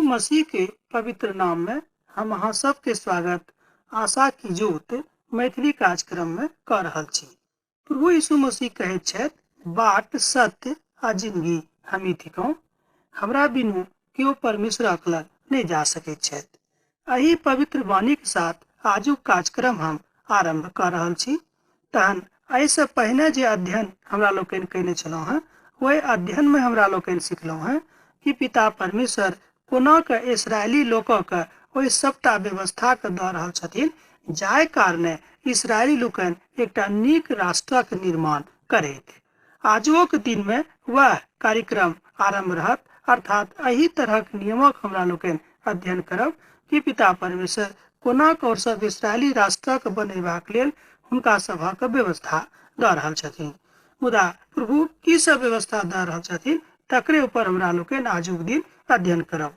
मसीह के पवित्र नाम में हम अहाँ सबके स्वागत आशा की ज्योत मैथिली कार्यक्रम में कर रहल छी। प्रभु यीशु मसीह कहैत छथि, बाट सत्य आ जिंदगी हमी थिकहुँ, हमरा बिनु केओ परमेश्वरक लग नहि जा सकैत छथि। एहि पवित्र वाणी के साथ आजुक कार्यक्रम हम आरंभ कर रहल छी। तहन एहिसँ पहिने जे अध्ययन हमरा लोकनि कयने छलहुँ हेँ, ओहि अध्ययन में हमरा लोकनि सिखलहुँ हेँ कि पिता परमेश्वर कोना के इसराइली लोकक ओहि सबटा व्यवस्था के दऽ रहल छथिन, जाहि कारणे इसराइली लोकनि एकटा नीक राष्ट्रक निर्माण करैत। आजुक दिन में वह कार्यक्रम आरंभ रहत, अर्थात एहि तरहक नियमक हमरा लोकनि अध्ययन करब कि पिता परमेश्वर कोना के और सब इसराइली राष्ट्रक बनेबाक लेल हुनका सभक व्यवस्था दऽ रहल छथिन। मुदा प्रभु की सब व्यवस्था दऽ रहल छथिन तकरे ऊपर हमरा लोकनि आजुक दिन अध्ययन करब।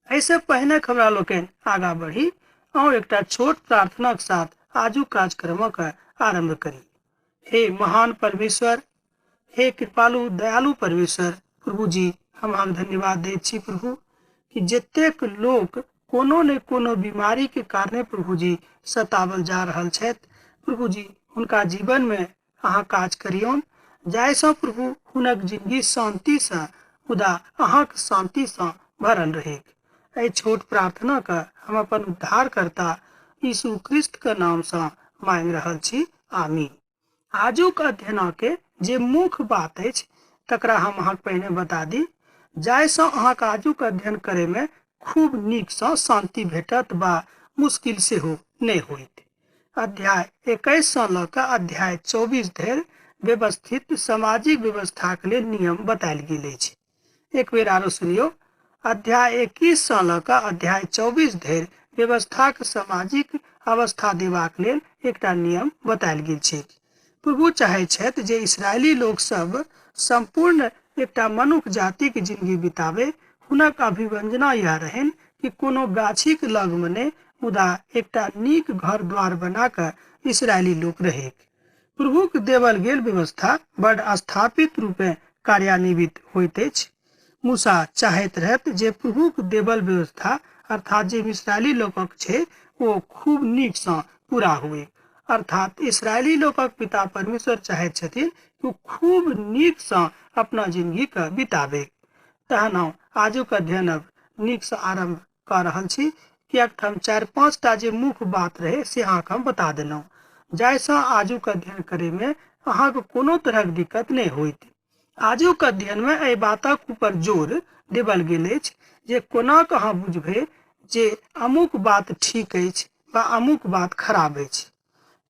एहिसँ पहिने हमरा लोकनि आगाँ बढ़ी और एकटा छोट प्रार्थनाक साथ आजुक कार्यक्रमक आरंभ करी। हे महान परमेश्वर, हे कृपालु दयालु परमेश्वर प्रभु जी, हम अहाँके धन्यवाद दैत छी प्रभु कि जतेक लोक कोनो ने कोनो बीमारी के कारणे प्रभु जी सतावल जा रहल छथि, प्रभु जी हुनका जीवन में अहाँ काज करियौन, जाहिसँ प्रभु हुनक जिंदगी शांतिसँ मुदा अहाँके शांतिसँ भरल रहैक। एहि छोट प्रार्थना के हम अपन उद्धारकर्ता यीशु क्रिस्त के नामसँ मांगि रहल छी, आमीन। आजुक अध्ययन के जे मुख्य बात अछि तकरा हम अहाँके पहिने बता दी, जाहिसँ अहाँके आजुक अध्ययन करे में खूब नीकसँ शांति भेटत बा मुश्किल सेहो नहि होइत। अध्याय 21 सँ लऽ कऽ अध्याय 24 धरि व्यवस्थित सामाजिक व्यवस्थाक लेल नियम बतायल गेल अछि। एक बेर आरो सुनियौ, अध्याय 21 सँ लऽ कऽ अध्याय 24 धरि व्यवस्थाक सामाजिक अवस्था देबाक लेल एकटा नियम बतायल गेल छै। प्रभु चाहै छथि जे इसराइली लोक सब सम्पूर्ण एकटा मनुख जातिक जिंदगी बितावे। हुनक अभिव्यंजना यह रहनि कि कोनो गाछीक लगमे नहि, मुदा एकटा नीक घर द्वार बना कऽ इसराइली लोक रहैक। प्रभुक देवल गेल व्यवस्था बड स्थापित रूपे कार्यान्वित होइत अछि। मूसा चाहैत रहत जे प्रभुक देवल व्यवस्था अर्थात जे इसराइली लोकक छै ओ खूब नीकसँ पूरा हुए। अर्थात इसराइली लोकक पिता परमेश्वर चाहैत छथिन कि ओ खूब नीकसँ अपना जिंदगी के बितावे। तहन हम आजुक अध्ययन अब नीकसँ आरंभ कऽ रहल छी, किएक हम 4-5 टा जे मुख्य बात रहे से अहाँके हम बता देलहुँ, जाहिसँ आजुक अध्ययन करैमे अहाँके कोनो तरहक दिक्कत नहि होइत। आजुक अध्ययनमे एहि बातक ऊपर जोर देवल गेल अछि जे कोना के अहाँ बुझबै जे अमुक बात ठीक अछि वा अमुक बात खराब अछि।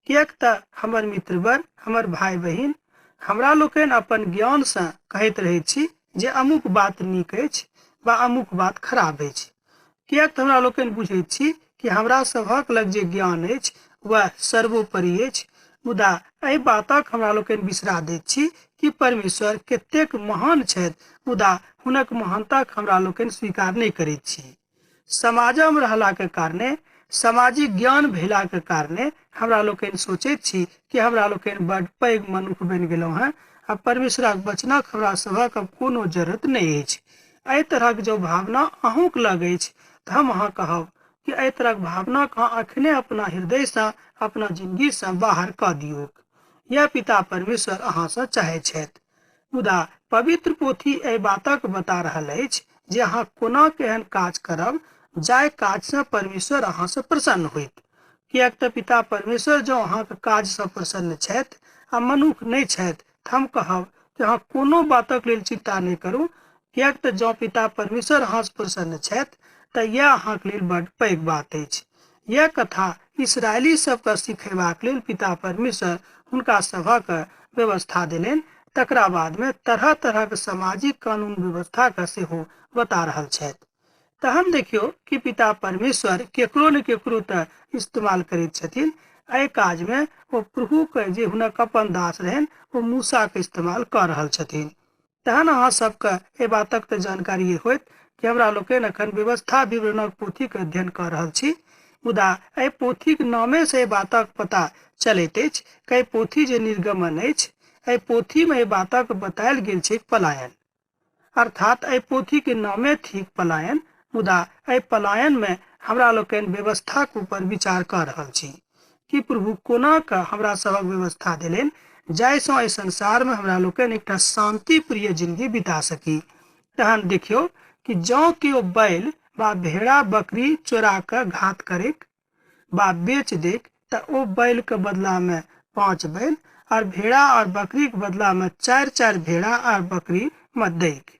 किएक तऽ हमर मित्रवर, हमर भाई बहिन, हमरा लोकनि अपन ज्ञानसँ कहैत रहैत छी जे अमुक बात नीक अछि वा अमुक बात खराब अछि। किएक तऽ हमरा लोकनि बुझैत छी कि हमरा सभक लग जे ज्ञान अछि वह सर्वोपरि अछि, मुदा एहि बातक हमरा लोकनि बिसरा दैत छी कि परमेश्वर कतेक महान छथि, मुदा हुनक महानताक हमरा लोकनि स्वीकार नहि करैत छी। समाजमे रहलाके कारणे, सामाजिक ज्ञान भेलाके कारणे हमरा लोकनि सोचैत छी कि हमरा लोकनि बड पैघ मनुख बनि गेलहुँ हेँ आ परमेश्वरक वचनक हमरा सभक अब कोनो जरूरत नहि अछि। एहि तरहक जो भावना अहूँके लग अछि तऽ हम अहाँ कहब कि एहि तरहक भावनाके अहाँ अखने अपना हृदयसँ, अपना जिंदगीसँ बाहर कऽ दियौक। यह पिता परमेश्वर अहाँसँ चाहै छथि। मुदा पवित्र पोथी एहि बातक बता रहल अछि जे अहाँ कोना केहन काज करब जाहि काजसँ परमेश्वर अहाँसँ प्रसन्न होइत। किएक तऽ पिता परमेश्वर जँ अहाँके काजसँ प्रसन्न छथि आ मनुख नहि छथि तऽ हम कहब कि अहाँ कोनो बातक लेल चिंता नहि करू, किएक तऽ जँ पिता परमेश्वर अहाँसँ प्रसन्न छथि तऽ यह अहाँके लेल बड पैघ बात अछि। यह कथा इसराइली सबके सिखेबाक लेल पिता परमेश्वर हुनका सभक व्यवस्था देलनि। तकरा बादमे तरह तरहक सामाजिक कानून व्यवस्था के सेहो बता रहल छथि। तहन देखियौ कि पिता परमेश्वर केकरो ने केकरो तऽ इस्तेमाल करैत छथिन। एहि काजमे ओ प्रभुके जे हुनक अपन दास रहनि ओ मूसाके इस्तेमाल कऽ रहल छथिन। तहन अहाँ सबके एहि बातक तऽ जानकारी होइत कि हमरा लोकनि एखन व्यवस्था विवरणक पोथीके अध्ययन कऽ रहल छी, मुदा एहि पोथीक नामे से एहि बातक पता चलैत अछि कि एहि पोथी जे निर्गमन अछि एहि पोथीमे एहि बातक बतायल गेल छै पलायन, अर्थात एहि पोथीके नामे थिक पलायन, मुदा एहि पलायन में हमरा लोकनि व्यवस्थाक ऊपर विचार कऽ रहल छी कि प्रभु कोना कऽ हमरा सभक व्यवस्था देलनि जाहिसँ एहि संसार में हमरा लोकनि एकटा शांति प्रिय जिंदगी बिता सकी। तहन देखियौ कि जँ केओ बैल वा भेड़ा बकरी चोरा कऽ घात करेक वा बेच देक तऽ ओ बैल के बदला में 5 बैल और भेड़ा और बकरी के बदला में 4-4 भेड़ा और बकरी मत दैक।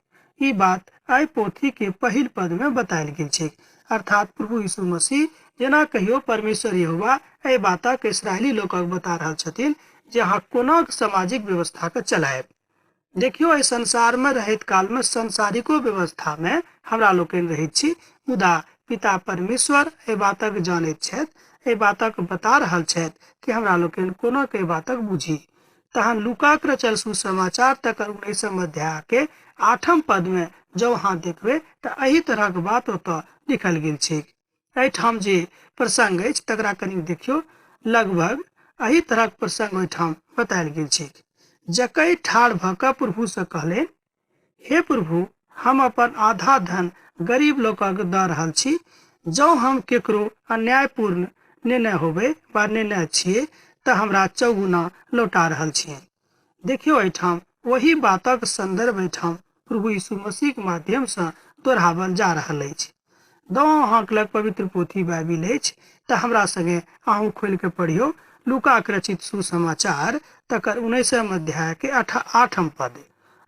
ई बात एहि पोथी के पहिल पद में बतायल गेल छै। अर्थात प्रभु यीशु मसीह जेना कहियो परमेश्वर यहोवा एहि बातक इसराइली लोकक बता रहल छथिन जे अहाँ कोना सामाजिक व्यवस्था के चलायब। देखियो एहि संसार में रहैत काल में सांसारिको व्यवस्था में हमरा लोकनि रहैत छी, मुदा पिता परमेश्वर एहि बातक जानैत छथि, एहि बातक बता रहल छथि कि हमरा लोकनि कोना के बातक बुझी। तहन लूकाक रचल सुसमाचार तकर 19 अध्याय के 8 पद में जब अहाँ देखबै तऽ एहि तरहक बात ओतऽ लिखल गेल छै। एहिठाम जे प्रसंग अछि तकरा कनि देखियौ, लगभग एहि तरहक प्रसंग ओहिठाम बतायल गेल छै। जकै ठाढ़ भऽ कऽ प्रभु से कहलनि, हे प्रभु, हम अपन आधा धन गरीब लोकक दऽ रहल छी, जँ हम केकरो अन्यायपूर्ण निर्णय होबै वा निर्णय छियै तऽ हमरा चौगुना लौटा रहल छियै। देखियौ एहिठाम वही बातक संदर्भ एहिठाम प्रभु यीशु मसीह के माध्यम से दोहरावल जा रहल अछि। दो अहाँके लग पवित्र पोथी बाइबिल अछि तऽ हमरा संगे अहूँ खोलि के पढ़ियौ लूकाक रचित सुसमाचार तकर 19 अध्याय के 8 पद।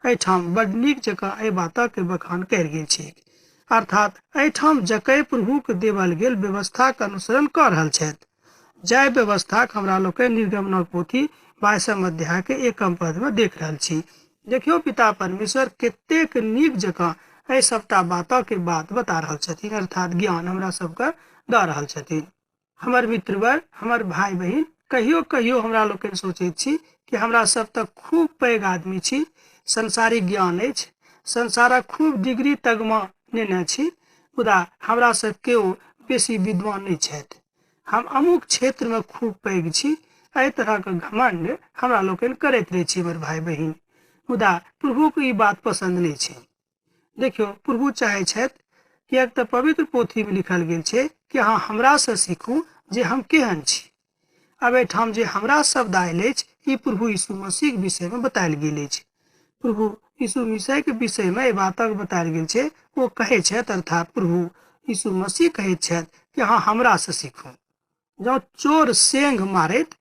एहिठाम बड नीक जकाँ एहि बातक बखान कयल गेल छै। अर्थात एहिठाम जकै प्रभुके देवल गेल व्यवस्थाक अनुसरण कऽ रहल छथि, जाहि व्यवस्थाक हमरा लोकनि निर्गमनक पोथी 22 अध्याय के 1 पद में देख रहल छी। देखियौ पिता परमेश्वर कतेक नीक जकाँ एहि सबटा बातक बात बता रहल छथिन, अर्थात ज्ञान हमरा सबके दऽ रहल छथिन। हमर मित्रवर, हमर भाई बहिन, कहियो कहियो हमरा लोकनि सोचैत छी कि हमरा सब तऽ खूब पैघ आदमी छी, संसारिक ज्ञान अछि, संसारक खूब डिग्री तगमा नेने छी, मुदा हमरा सब केओ बेसी विद्वान नहि छथि, हम अमुक क्षेत्र में खूब पैघ छी, एहि तरहक घमंड हमरा लोकनि करैत रहै छी हमर भाई बहिन। मुदा प्रभुके ई बात पसन्द नहि छै। देखियौ प्रभु चाहै छथि, किएक तऽ पवित्र पोथी में लिखल गेल छै कि अहाँ हमरासँ सीखू जे हम केहन छी। अब एहिठाम जे हमरा शब्द आयल अछि ई प्रभु यीशु मसीह के विषय में बतायल गेल अछि। प्रभु यीशु मसीह के विषय में एहि बातक बतायल गेल छै। ओ कहै छथि, अर्थात प्रभु यीशु मसीह कहै छथि कि अहाँ हमरासँ सीखू। जँ चोर सेंग मारैत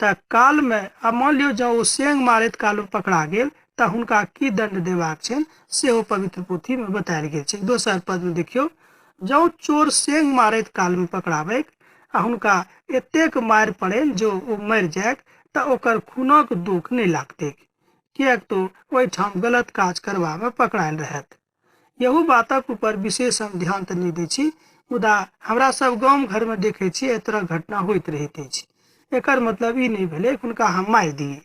तऽ काल में, आ मान लियौ जँ ओ सेंग मारैत काल में पकड़ा गेल तऽ हुनका की दंड देबाक छनि सेहो पवित्र पोथी में बतायल गेल छै। दोसर पद में देखियौ, जँ चोर सेंग मारैत काल में पकड़ाबैक आ हुनका एतेक मारि पड़नि जो ओ मरि जायक तऽ ओकर खूनक दुख नहि लागतैक, किएक तो ओहिठाम गलत काज करबा में पकड़ायल रहत। यहू बातक ऊपर विशेष हम ध्यान तऽ नहि दै छी, मुदा हमरा सब गाम घर में देखै छी एहि तरहक घटना होइत रहैत अछि। एकर मतलब ई नहि भेलै हुनका हम मारि दियै,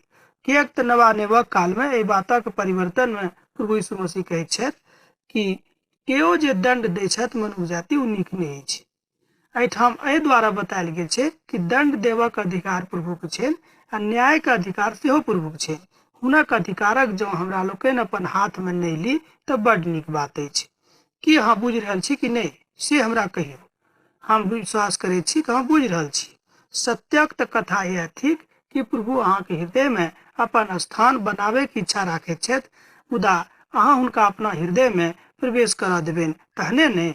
किएक तऽ नवानेवक काल में एहि बातक परिवर्तन में प्रभु यीशु मसीह कहैत छथि कि केओ जे दंड दै छथि मनुख जाति ओ नीक नहि अछि। एहिठाम एहि द्वारा बतायल गेल छै कि दंड देबक अधिकार प्रभुके छनि आ न्यायके अधिकार सेहो प्रभुके छनि। हुनक अधिकारक जँ हमरा लोकनि अपन हाथ में नहि ली तऽ बड नीक बात अछि। की अहाँ बुझि रहल छी कि नहि से हमरा कहियौ। हम विश्वास करै छी कि अहाँ बुझि रहल छी। सत्यक तऽ कथा इएह थिक कि प्रभु अहाँके हृदय में अपन स्थान बनाबैके इच्छा राखैत छथि, मुदा अहाँ हुनका अपना हृदय में प्रवेश करा देबनि तहने नहि।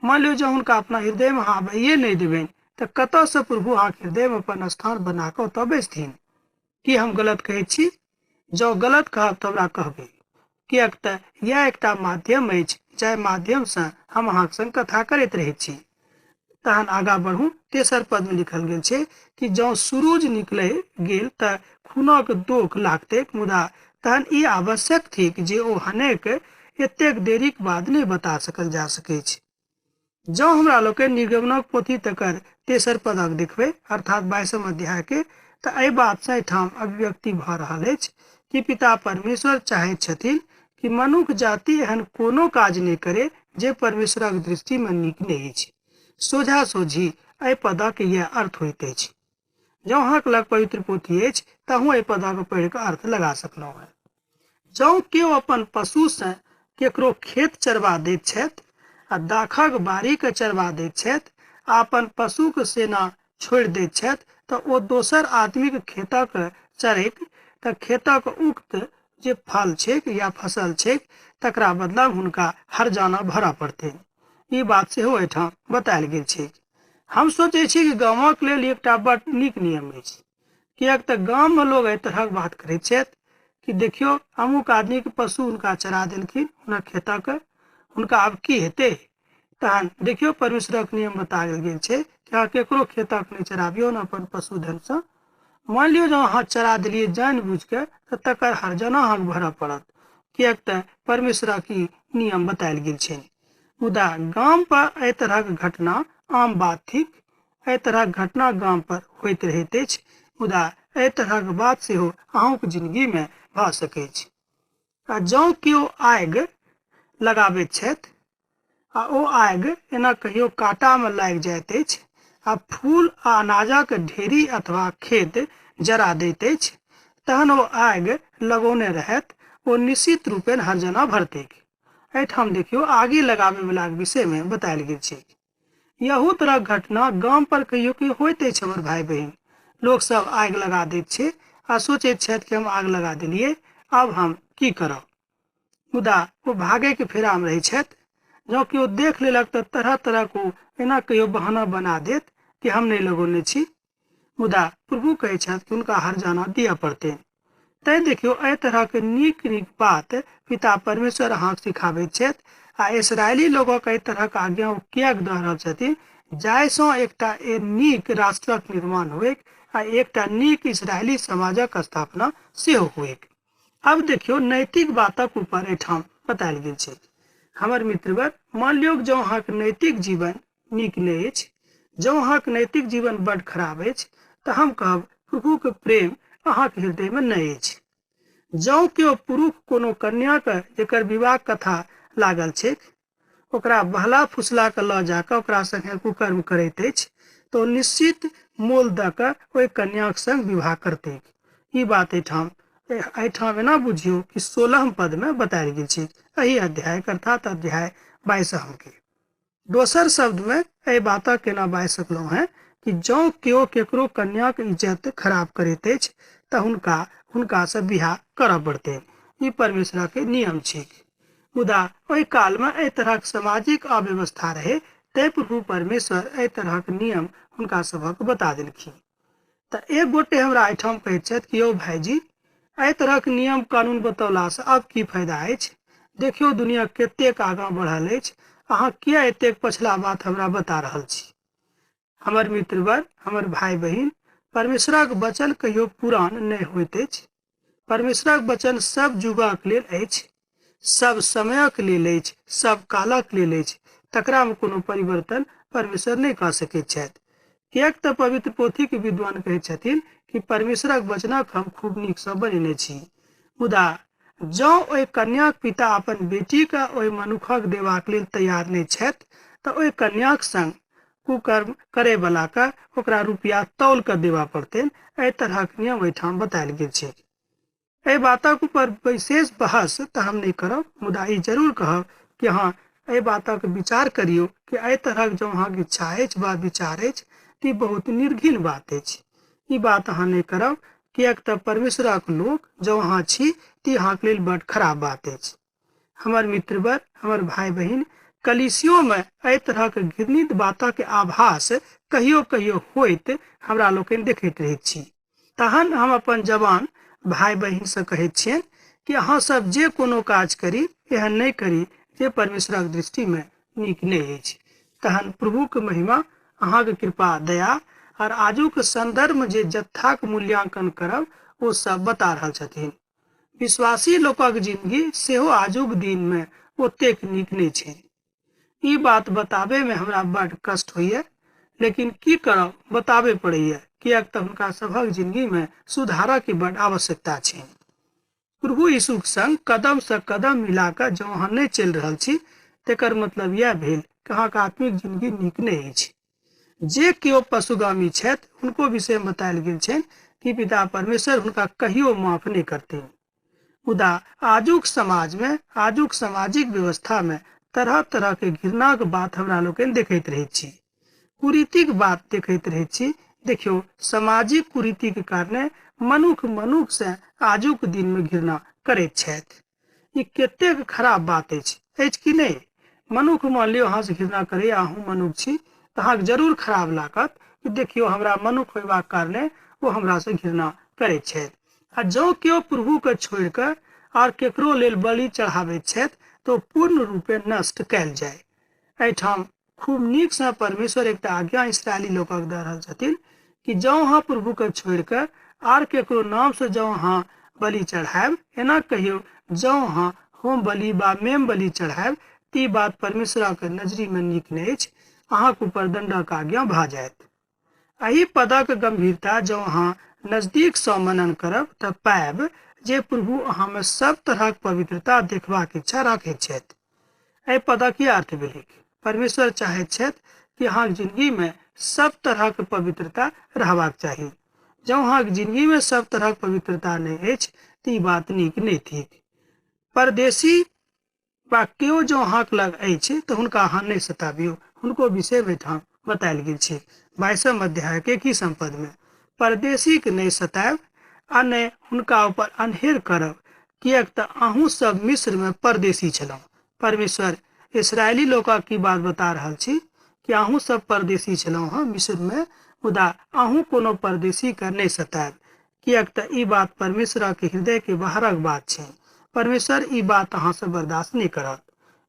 मान लियौ जँ हुनका अपना हृदय में अहाँ आबैए नहि देबनि तऽ कतऽसँ प्रभु अहाँके हृदय में अपन स्थान बना कऽ ओतऽ बैसथिन। की हम गलत कहै छी? जँ गलत कहब तऽ हमरा कहबै, किएक तऽ इएह एकटा माध्यम अछि जाहि माध्यमसँ हम अहाँके संग कथा करैत रहै छी। तहन आगाँ बढ़ू, तेसर पद में लिखल गेल छै कि जँ सूरज निकलै गेल तऽ खूनक दोख लागतैक, मुदा तहन ई आवश्यक थिक जे ओ हनेक एतेक देरीक बाद नहि बता सकल जा सकैछ। जँ हमरा लोकनि निर्गमनक पोथी तकर तेसर पदक देखबै, अर्थात 22 अध्याय के, तऽ एहि बातसँ एहिठाम अभिव्यक्ति भऽ रहल अछि कि पिता परमेश्वर चाहैत छथिन कि मनुख जाति एहन कोनो काज नहि करे जे परमेश्वरक दृष्टि में नीक नहि अछि। सोझा सोझी एहि पदक यह अर्थ होइत अछि। जँ अहाँके लग पवित्र पोथी अछि तहूँ एहि पदक पढ़ि कऽ अर्थ लगा सकलहुँ हेँ। जँ केओ अपन पशुसँ केकरो खेत चरबा दैत छथि आ दाखक बाड़ीके चरबा दैत छथि आ अपन पशुके सेना छोड़ि दैत छथि तऽ ओ दोसर आदमीके खेतक चरैक तऽ खेतक उक्त जे फल छैक या फसल छैक तकरा बदला हुनका हर्जाना भरऽ पड़तनि। ई बात सेहो एहिठाम बतायल गेल छै। हम सोचै छी कि गामक लेल एकटा बड नीक नियम अछि, किएक तऽ गाममे लोक एहि तरहक बात करैत छथि कि देखियौ अमुक आदमीके पशु हुनका चरा देलखिन हुनक खेतक, हुनका आब की हेतै। तहन देखियौ परमेश्वरक नियम बतायल गेल छै कि अहाँ केकरो खेतक नहि चराबियौ ने अपन पशुधनसँ। मान लियौ जँ अहाँ चरा देलियै जानि बुझिके तऽ तकर हर्जाना अहाँके भरऽ पड़त, किएक तऽ परमेश्वरक ई नियम बतायल गेल छै। मुदा गाम पर एहि तरहक घटना आम बात थिक, एहि तरहक घटना गाम पर होइत रहैत अछि। मुदा एहि तरहक बात सेहो अहूँके जिंदगीमे भऽ सकैत। आ जँ केओ आगि लगाबैत छथि आ ओ आगि एना कहियो काँटामे लागि जाइत अछि आ फूल आ अनाजक ढेरी अथवा खेत जरा दैत अछि, तहन ओ आगि लगौने रहत ओ निश्चित रूपेण हर्जाना भरतैक। एहिठाम देखियौ आगि लगाबै वलाके विषयमे बतायल गेल छै। यहू तरहक घटना गाम पर कहियो कहियो होइत अछि। हमर भाय बहिन लोक सब आगि लगा दैत छै आ सोचैत छथि कि हम आगि लगा देलियै, आब हम की करब। मुदा ओ भागयके फेरामे रहै छथि। जँ केओ देख लेलक तऽ तरह तरहक ओ एना कहियो बहाना बना देत कि हम नहि लगौने छी। मुदा प्रभु कहै छथि कि हुनका हर्जाना दिअ पड़तनि। तैं देखियौ एहि तरहक नीक नीक बात पिता परमेश्वर अहाँके सिखाबैत छथि आ इसराइली लोकक एहि तरहक आज्ञा ओ किएक दऽ रहल छथिन, जाहिसँ एकटा नीक राष्ट्रक निर्माण होइक आ एकटा नीक इसराइली समाजक स्थापना सेहो होइक। आब देखियौ नैतिक बातक ऊपर एहिठाम बतायल गेल छै। हमर मित्रवर, मान लियौ जँ अहाँके नैतिक जीवन नीक नहि अछि, जँ अहाँके नैतिक जीवन बड खराब अछि, तऽ हम कहब प्रभुके प्रेम अहाँके हृदयमे नहि अछि। जँ केओ पुरुष कोनो कन्याके जकर विवाह कथा लागल छैक ओकरा बहला फुसला कऽ लऽ जाकऽ ओकरा संगे कुकर्म करैत अछि तऽ ओ निश्चित मोल दऽ कऽ ओहि कन्याक संग विवाह करतैक। ई बात एहिठाम एना बुझियौ कि 16 पदमे बतायल गेल छै एहि अध्याय अर्थात अध्याय 22 के। दोसर शब्दमे एहि बातक केना बाजि सकलहुँ हेँ कि जँ केओ केकरो कन्याक इज्जत खराब करैत अछि तऽ हुनकासँ बियाह करऽ पड़तै। ई परमेश्वरके नियम छैक। मुदा ओहि कालमे एहि तरहक सामाजिक अव्यवस्था रहै, तैं प्रभु परमेश्वर एहि तरहक नियम हुनका सभक बता देलखिन। तऽ एक गोटे हमरा एहिठाम कहैत छथि कि यौ भाईजी, एहि तरहक नियम कानून बतौलासँ आब की फायदा अछि? देखियौ दुनिया कतेक आगाँ बढ़ल अछि, अहाँ किया एतेक पछिला बात हमरा बता रहल छी? हमर मित्रवर, हमर भाई बहिन, परमेश्वरक वचन कहियो पुरान नहि होइत अछि। परमेश्वरक वचन सब युगक लेल अछि, सब समयक लेल अछि, सब कालक लेल अछि। तकरामे कोनो परिवर्तन परमेश्वर नहि कऽ सकैत छथि। किएक तऽ पवित्र पोथीके विद्वान कहै छथिन कि परमेश्वरक वचनक हम खूब नीकसँ बनेने छी। मुदा जँ ओहि कन्याक पिता अपन बेटीके ओहि मनुखक देबाक लेल तैयार नहि छथि तऽ ओहि कन्याक संग कुकर्म करे वाला के ओकरा रुपया तौल कऽ देबा पड़तनि। एहि तरहक नियम एहिठाम बतायल गेल छै। एहि बातक ऊपर विशेष बहस तऽ हम नहि करब, मुदा ई जरूर कहब कि अहाँ एहि बातक विचार करियौ कि एहि तरहक जँ अहाँके इच्छा अछि वा विचार अछि तऽ ई बहुत निर्घिन बात अछि। ई बात अहाँ नहि करब, किएक तऽ परमेश्वरक लोक जँ अहाँ छी तऽ अहाँके लेल बड खराब बात अछि। हमर मित्रवर, हमर भाई बहिन, कलीसियोमे एहि तरहक घृणित बातक आभास कहियो कहियो होइत हमरा लोकनि देखैत रहैत छी। तहन हम अपन जवान भाई बहिनसँ कहैत छियनि कि अहाँ सब जे कोनो काज करी एहन नहि करी जे परमेश्वरक दृष्टिमे नीक नहि अछि। तहन प्रभुके महिमा, अहाँके कृपा, दया और आजुक संदर्भ जे जत्थाक मूल्यांकन करब ओ सब बता रहल छथिन। विश्वासी लोकक जिंदगी सेहो आजुक दिनमे ओतेक नीक नहि छै। ई बात बताबेमे हमरा बड कष्ट होइए, लेकिन की करब, बताबे पड़ैए, किएक तऽ हुनका सभक जिंदगीमे सुधारक बड आवश्यकता छै। प्रभु यीशुक संग कदम से कदम मिला कऽ जँ अहाँ नहि चलि रहल छी तकर मतलब इएह भेल कि अहाँके आत्मिक जिंदगी नीक नहि अछि। जे केओ पशुगामी छथि हुनको विषयमे बतायल गेल छनि कि पिता परमेश्वर हुनका कहियो माफ नहि करथिन। मुदा आजुक समाजमे, आजुक सामाजिक व्यवस्थामे तरह तरह के घृणाक बात हमरा लोकनि देखैत रहैत छी, कुरीतिक बात देखैत रहैत छी। देखियौ, सामाजिक कुरीतिक कारणे मनुख मनुख से आजुक दिन में घृणा करैत छथि। ई कतेक खराब बात अछि कि नहि? मनुख मान लियौ अहाँ से घृणा करे, अहूँ मनुख छी तऽ अहाँके जरूर खराब लागत कि देखियौ हमरा मनुख होयबाक कारणे ओ हमरा से घृणा करैत छथि। आ जँ केओ प्रभु के छोड़ि कऽ आर केकरो लेल बलि चढ़ाबैत छथि तऽ पूर्ण रूपे नष्ट कयल जाय। एहिठाम खूब नीकसँ परमेश्वर एकटा आज्ञा इस्राएली लोकक दऽ रहल छथिन कि जँ अहाँ प्रभु के छोड़ि कऽ आर केकरो नाम से जँ अहाँ बलि चढ़ायब, एना कहियौ जँ अहाँ होम बलि बा मेम बलि चढ़ायब तऽ ई बात परमेश्वरक नजरी में नीक नहि अछि, अहाँके ऊपर दंडक आज्ञा भऽ जायत। एहि पदक गंभीरता जँ अहाँ नजदीक सँ मनन करब तऽ पायब जे प्रभु अहाँ में सब तरहक पवित्रता देखबाक इच्छा राखैत छथि। एहि पदक की अर्थ भेलै? परमेश्वर चाहैत छथि कि अहाँके जिंदगी में सब तरहक पवित्रता रहबाक चाही। जँ अहाँके जिंदगी में सब तरहक पवित्रता नहि अछि तऽ ई बात नीक नहि थिक। परदेशी बा केओ जँ अहाँके लग अछि तऽ हुनका अहाँ नहि सताबियौ, हुनको विषय में एहिठाम बतायल गेल छै 22 अध्याय के की संपद में। परदेशी के नहि सतायब आ नहि हुनका ऊपर अन्हेर करब, किएक तऽ अहूँ सब मिस्र में परदेशी छलहुँ। परमेश्वर इसराइली लोकक की बात बता रहल छी कि अहूँ सब परदेशी छलहुँ हँ मिस्र में, मुदा अहूँ कोनो परदेशी के नहि सतायब, किएक तऽ ई बात परमेश्वर के हृदय के बाहरक बात छै। परमेश्वर ई बात अहाँ से बर्दाश्त नहि करत।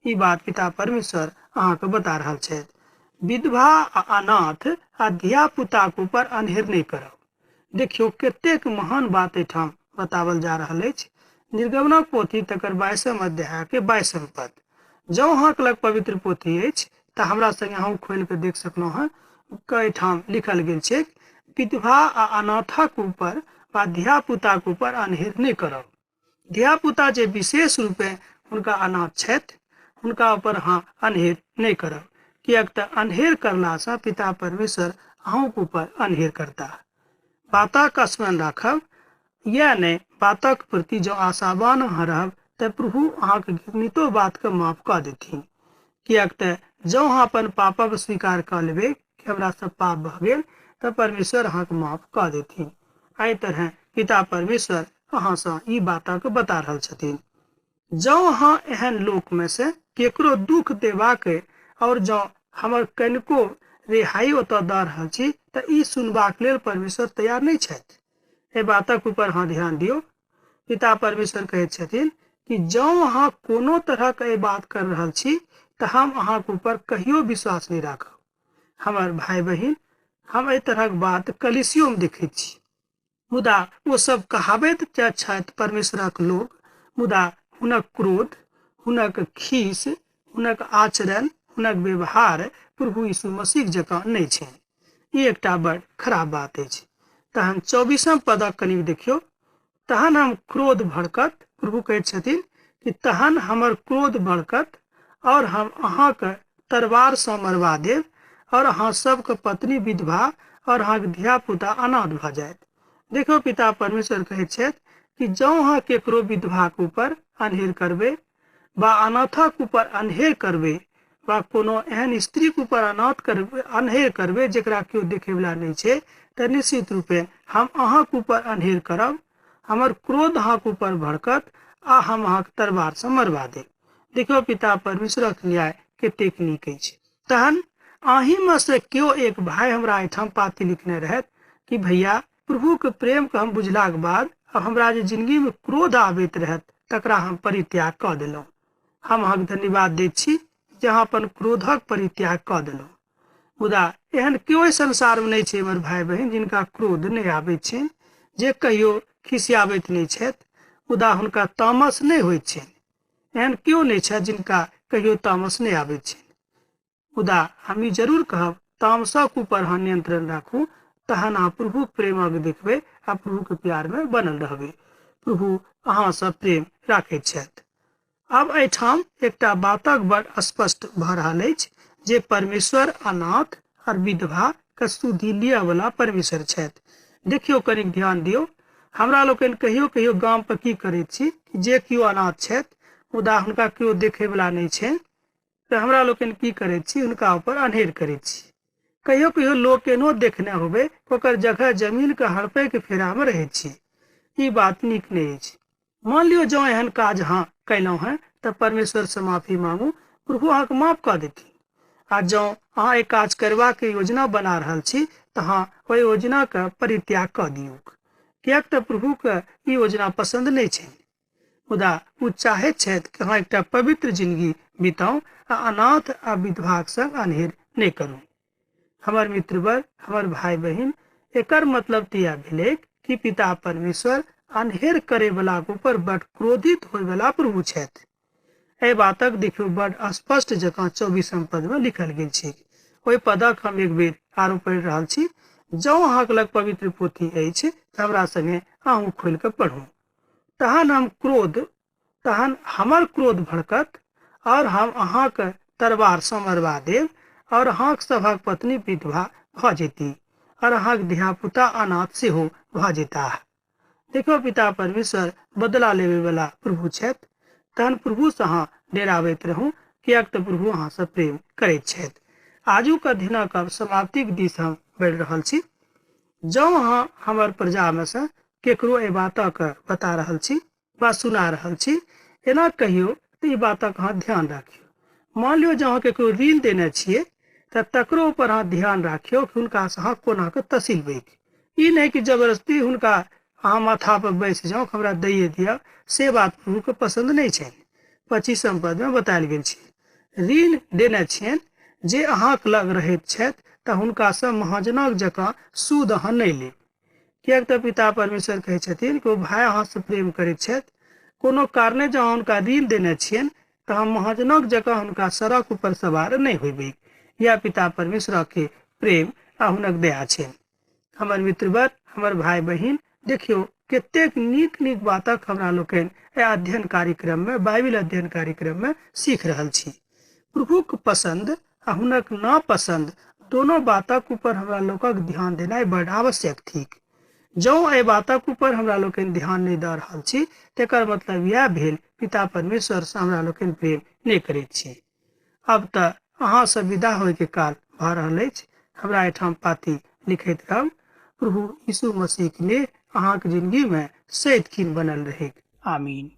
ई बात पिता परमेश्वर अहाँके बता रहल छथि। विधवा आ अनाथ आ धिया पुताक ऊपर अन्हेर नहि करब। देखियौ कतेक महान बात एहिठाम बतावल जा रहल अछि। निर्गमनक पोथी तकर 22 अध्याय के 22 पद। जँ अहाँके लग पवित्र पोथी अछि तऽ हमरा संगे अहूँ खोलि कऽ देख सकलहुँ हँ। एहिठाम लिखल गेल छै विधवा आ अनाथक ऊपर वा धिया पुताक ऊपर अन्हेर नहि करब। धिया पुता जे विशेष रूपे हुनका अनाथ छथि हुनका ऊपर अहाँ अन्हेर नहि करब, किएक तऽ अन्हेर करलासँ पिता परमेश्वर अहूँके ऊपर अन्हेर करता। बातक स्मरण राखब, यह नहि बातक प्रति जँ आशावान अहाँ रहब तऽ प्रभु अहाँके घृणितो बातके माफ कऽ देथिन। किएक तऽ जँ अहाँ अपन पापक स्वीकार कऽ लेबै कि हमरा सब पाप भऽ गेल तऽ परमेश्वर अहाँके माफ कऽ देथिन। एहि तरह पिता परमेश्वर अहाँसँ ई बातक बता रहल छथिन। जँ अहाँ एहन लोक में से केकरो दुख देबाक और जँ हमर कनिको रिहाई ओतऽ दऽ रहल छी तऽ ई सुनबाक लेल परमेश्वर तैयार नहि छथि। एहि बातक ऊपर अहाँ ध्यान दियौ। पिता परमेश्वर कहैत छथिन कि जँ अहाँ कोनो तरहक एहि बात कर रहल छी तऽ हम अहाँके ऊपर कहियो विश्वास नहि राखब। हमर भाई बहिन, हम एहि तरहक बात कलिसियोमे देखैत छी, मुदा ओ सब कहाबैत छथि परमेश्वरक लोक, मुदा हुनक क्रोध, हुनक खीस, हुनक आचरण, हुनक व्यवहार प्रभु यीशु मसीह जकाँ नहि छै। ई एकटा बड़ खराब बात अछि। तहन 24 पदक कनि देखियौ। तहन हम क्रोध भड़कत, प्रभु कहैत छथिन कि तहन हमर क्रोध भड़कत और हम अहाँके तरवारसँ मरवा देब और अहाँ सबके पत्नी विधवा और अहाँके धिया पुता अनाथ भऽ जायत। देखो पिता परमेश्वर कहैत छथि कि जँ अहाँ केकरो विधवाक ऊपर अन्हेर करबै वा अनाथक ऊपर अन्हेर करबै वा कोनो एहन स्त्रीक ऊपर अनाथ करबै, अन्हेर करबै जेकरा केओ देखैवला नहि छै, तऽ निश्चित रूपे हम अहाँके ऊपर अन्हेर करब, हमर क्रोध अहाँके ऊपर भड़कत आ हम अहाँके तरवारसँ मरवा देब। देखियौ पिता परमेश्वरक न्याय कतेक नीक अछि। तहन अहीँमे से केओ एक भाई हमरा एहिठाम पाती लिखने रहथि कि भैया प्रभुके प्रेमके हम बुझलाके बाद अब हमरा जे जिंदगीमे क्रोध आबैत रहत तकरा हम परित्याग कऽ देलहुँ। हम अहाँके धन्यवाद दैत छी जे अहाँ अपन क्रोधक परित्याग कऽ देलहुँ। मुदा एहन केओ संसारमे नहि छै हमर भाई बहिन जिनका क्रोध नहि आबैत छनि, जे कहियो खिसियाबैत नहि छथि, मुदा हुनका तामस नहि होइत छनि। एहन केओ नहि छथि जिनका कहियो तामस नहि आबैत छनि। मुदा हम ई जरूर कहब, तामसक ऊपर अहाँ नियंत्रण राखू, तहन अहाँ प्रभु प्रेमक देखबै आ प्रभुके प्यारमे बनल रहबै। प्रभु अहाँसँ प्रेम राखैत छथि। अब एहिठाम एकटा बातक बड़ स्पष्ट भऽ रहल अछि जे परमेश्वर अनाथ और विधवा के सुधि लिअ वाला परमेश्वर छथि। देखियौ कनिक ध्यान दियौ, हमरा लोकनि कहियो कहियो गाम पर की करैत छी जे केओ अनाथ छथि मुदा हुनका केओ देखै वाला नहि छनि, तऽ हमरा लोकनि की करैत छी, हुनका ऊपर अन्हेर करैत छी। कहियो कहियो लोक एनो देखने होबै ओकर जगह जमीन के हड़पै के फेरा में रहै छी। ई बात नीक नहि अछि। मान लियौ जँ एहन काज अहाँ कयलहुँ हेँ तऽ परमेश्वर से माफी मांगू, प्रभु अहाँके माफ कऽ देथिन। आ जँ अहाँ एक काज करबाक योजना बना रहल छी तऽ अहाँ ओहि योजनाके परित्याग कऽ दियौ, किएक तऽ प्रभुके ई योजना पसन्द नहि छनि। मुदा ओ चाहैत छथि कि अहाँ एकटा पवित्र जिंदगी बिताउ आ अनाथ आ विधवाक संग अनहेर नहि करू। हमर मित्रवर, हमर भाई बहिन, एकर मतलब तऽ इएह भेलै कि पिता परमेश्वर अनहेर करे वाला के ऊपर बड क्रोधित होय वाला प्रभु छथि। एहि बातक देखियौ बड स्पष्ट जकाँ 24 पद में लिखल गेल छै। ओहि पदक हम एक बेर आरो पढ़ि रहल छी। जँ अहाँके लग पवित्र पोथी अछि तऽ हमरा संगे अहूँ खोलि कऽ पढ़ू। तहन हमर क्रोध भड़कत और हम अहाँके तरवारसँ मरवा देब और अहाँक सभक पत्नी विधवा भऽ जेती और अहाँक धियापुता अनाथ सेहो भऽ जेताह। देखियौ पिता परमेश्वर बदला लेबे वाला प्रभु छथि। तहन प्रभुसँ अहाँ डेराबैत रहू, किएक तऽ प्रभु अहाँसँ प्रेम करैत छथि। आजुक अध्ययनक समाप्तिक दिस हम बढ़ि रहल छी। जँ अहाँ हमर प्रजामे सँ केकरो एहि बातक बता रहल छी वा सुना रहल छी, एना कहियौ तऽ ई बातक अहाँ ध्यान राखियौ। मान लियौ जँ अहाँ केकरो ऋण देने छियै तऽ तकरो ऊपर अहाँ ध्यान राखियौ कि हुनकासँ अहाँ कोना कऽ तसिलबै। ई नहि कि जबरदस्ती हुनका अहाँ माथा पर बैस जाउ हमरा दैये दिअ, से बात प्रभुके पसन्द नहि छनि। 25 पदमे बतायल गेल छै, ऋण देने छियनि जे अहाँके लग रहैत छथि तऽ हुनकासँ महाजनक जकाँ सूद अहाँ नहि लेब। किएक तऽ पिता परमेश्वर कहै छथिन कि ओ भाय अहाँसँ प्रेम करैत छथि, कोनो कारणे जँ अहाँ हुनका ऋण देने छियनि तऽ हम महाजनक जकाँ हुनका सड़क ऊपर सवार नहि होइबै। यह पिता परमेश्वरके प्रेम आ हुनक दया छनि। हमर मित्रवर, हमर भाय बहिन, देखियौ कतेक नीक नीक बातक हमरा लोकनि एहि अध्ययन कार्यक्रम में, बाइबिल अध्ययन कार्यक्रम में सीख रहल छी। प्रभुक पसंद आ हुनक नापसंद दोनों बातक ऊपर हमरा लोकक ध्यान देनाइ बड आवश्यक थिक। जँ एहि बातक ऊपर हमरा लोकनि ध्यान नहि दऽ रहल छी तकर मतलब इएह भेल पिता परमेश्वरसँ हमरा लोकनि प्रेम नहि करैत छी। अब तऽ अहाँसँ विदा होयके काल भऽ रहल अछि। हमरा एहिठाम पाती लिखैत रहब। प्रभु यीशु मसीह के लिए अहाँके जिंदगी में सदिखन बनल रहेक। आमीन।